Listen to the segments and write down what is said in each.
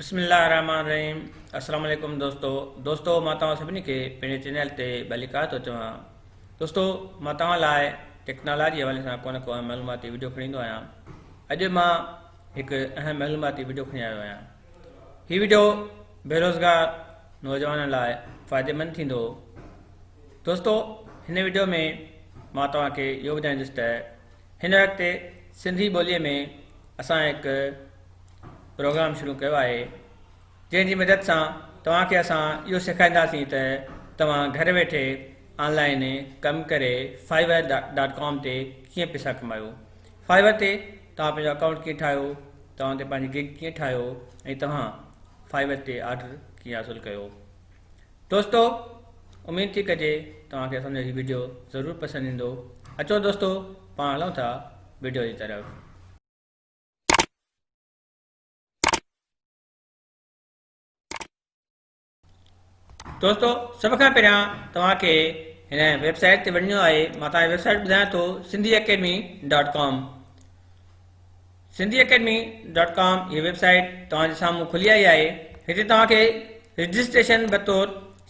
بسم الله الرحمن الرحيم السلام عليڪم دوستو دوستو مان توهان سڀني کي پنهنجي چينل تي ڀليڪار ٿو چوان دوستو مان توهان لاء ٽيڪنالاجي حوالي سان ڪو نه ڪو اهم معلوماتي وڊيو کڻي ايندو آهيان اڄ مان هڪ اهم معلوماتي وڊيو کڻي آيو آهيان هي وڊيو بيروزگار نوجوانن لاء فائديمند ٿيندو دوستو هن وڊيو ۾ مان توهان کي اهو ٻڌائيندس ته هن وقت سنڌي ٻوليء ۾ اسان هڪ پروگرام شروع ڪيو آهي جنهن جي مدد سان توهان کي اسان اهو سيکارينداسين ته توهان گهر ويٺي آن لائن ڪم ڪري فائيور ڊاٽ ڪام تي ڪيئن پيسا ڪمايو فائيور تي توهان پنهنجو اڪائونٽ ڪيئن ٺاهيو توهان تي پنهنجي گگ ڪيئن ٺاهيو ۽ توهان فائيور تي آرڊر ڪيئن حاصل ڪيو دوستو اميد ٿي ڪجي توهان کي اسان جو هي وڊيو ضرور پسند ايندو اچو دوستو پاڻ هلون ٿا وڊيو جي طرف. دوستو سڀ کان پهريان توهان کي هن ويب سائيٽ تي وڃڻو آهي مان توهان کي ويب سائيٽ ٻڌايان ٿو Sindhi academy dot com Sindhi academy dot com هي ويب سائيٽ توهان جي سامهون کلي آئي آهي هتي توهان کي رجسٽريشن بطور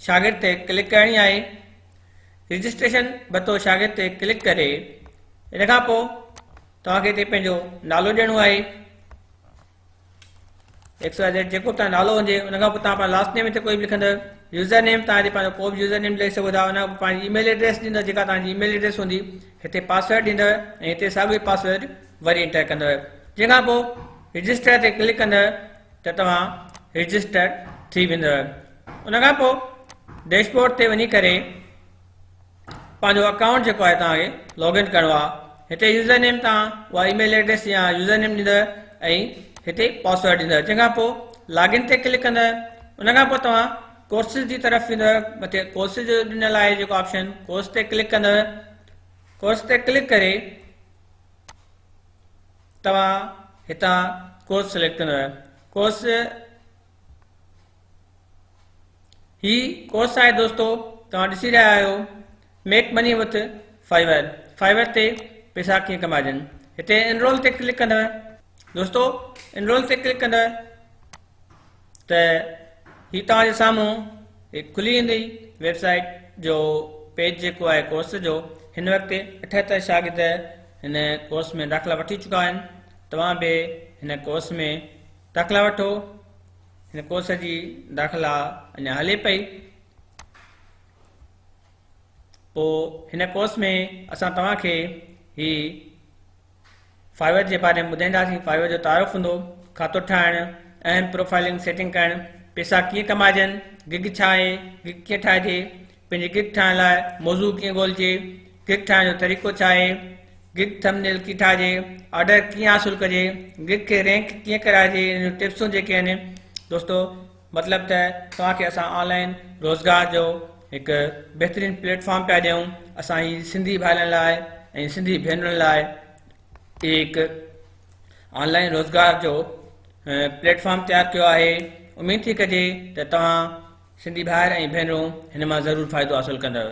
شاگرد تي ڪلڪ ڪرڻي آهي رجسٽريشن بطور شاگرد تي ڪلڪ ڪري ان کان پوء توهان کي هتي پنهنجو نالو ڏيڻو آهي ايڪس واء زيڊ جيڪو به توهان نالو هجي ان کان پوء توهان پنهنجو لاسٽ نيم هتي ڪوئي به لکندو يوزر نيم توهان هتي پنهنجو ڪو به يوزر نيم لکي سگهو ٿا ان کان پوء پنهنجي اي ميل ايڊريس ڏيندو جيڪا توهان جي اي ميل ايڊريس هوندي هتي پاسورڊ ڏيندو ۽ هتي ساڳيو پاسورڊ وري انٽر ڪندو جنهن کان پوء رجسٽر تي ڪلڪ ڪندو ته توهان رجسٽر ٿي ويندو ان کان پوء ڊيش بورڊ تي وڃي ڪري پنهنجو اڪائونٽ جيڪو آهي توهان کي لاگ ان ڪرڻو آهي هتي يوزر نيم توهان اها اي ميل ايڊريس يا يوزر نيم ڏيندو ۽ هتي پاسورڊ ڏيندو جنهن کان پوء لاگ ان تي ڪلڪ ڪندو ان کان پوء توهان ڪورسز جي طرف ويندو مٿي ڪورسز جو ڏنل آهي جيڪو آپشن ڪورس تي ڪلڪ ڪندو ڪورس تي ڪلڪ ڪري توهان هتان ڪورس سليڪٽ ڪندو ڪورس هي ڪورس آهي دوستو توهان ڏسي رهيا آهيو ميڪ مني وٿ فائيور فائيور تي پيسا ڪيئن ڪمائجن هتي انرول تي ڪلڪ ڪندو دوستو انرول تي ڪلڪ ڪندو ته هي توهان جي سامهون هي کلي ويندي ويب سائيٽ جو پيج جيڪو آهي ڪورس جو هن وقت 78 شاگرد هن ڪورس ۾ داخلا وٺي چڪا آهن توهان به هن ڪورس ۾ داخلا وٺو هن ڪورس جي داخلا اڃا هلي پئي پوء هن ڪورس ۾ اسان توهان کي هي فائيور جي باري ۾ ٻڌائينداسين فائيور جو تعارف هوندو کاتو ٺاهڻ اهم پروفائلنگ سيٽنگ ڪرڻ پيسا ڪيئن ڪمائجن گگ ڇا آهي گگ ڪيئن ٺاهجي پنهنجي گگ ٺاهڻ لاء موضوع ڪيئن ڳولجي، گگ ٺاهڻ جو طريقو ڇا آهي، گگ ٿمب نيل ڪيئن ٺاهجي، آرڊر ڪيئن حاصل ڪجي، گگ کي رينڪ ڪيئن ڪرائجي ان جون ٽپسون جيڪي آهن دوستو مطلب ته توهان کي اسان آن لائن روزگار جو هڪ بهترين پليٽ فارم پيا ڏيون اسان هي سنڌي ڀائرن لاء ۽ سنڌي ڀينرن لاء هي هڪ آن لائن روزگار جو پليٽ فارم تيار ڪيو آهي اميد ٿي ڪجي ته توهان سنڌي ڀائر ۽ ڀينرون هن مان ضرور فائدو حاصل ڪندؤ.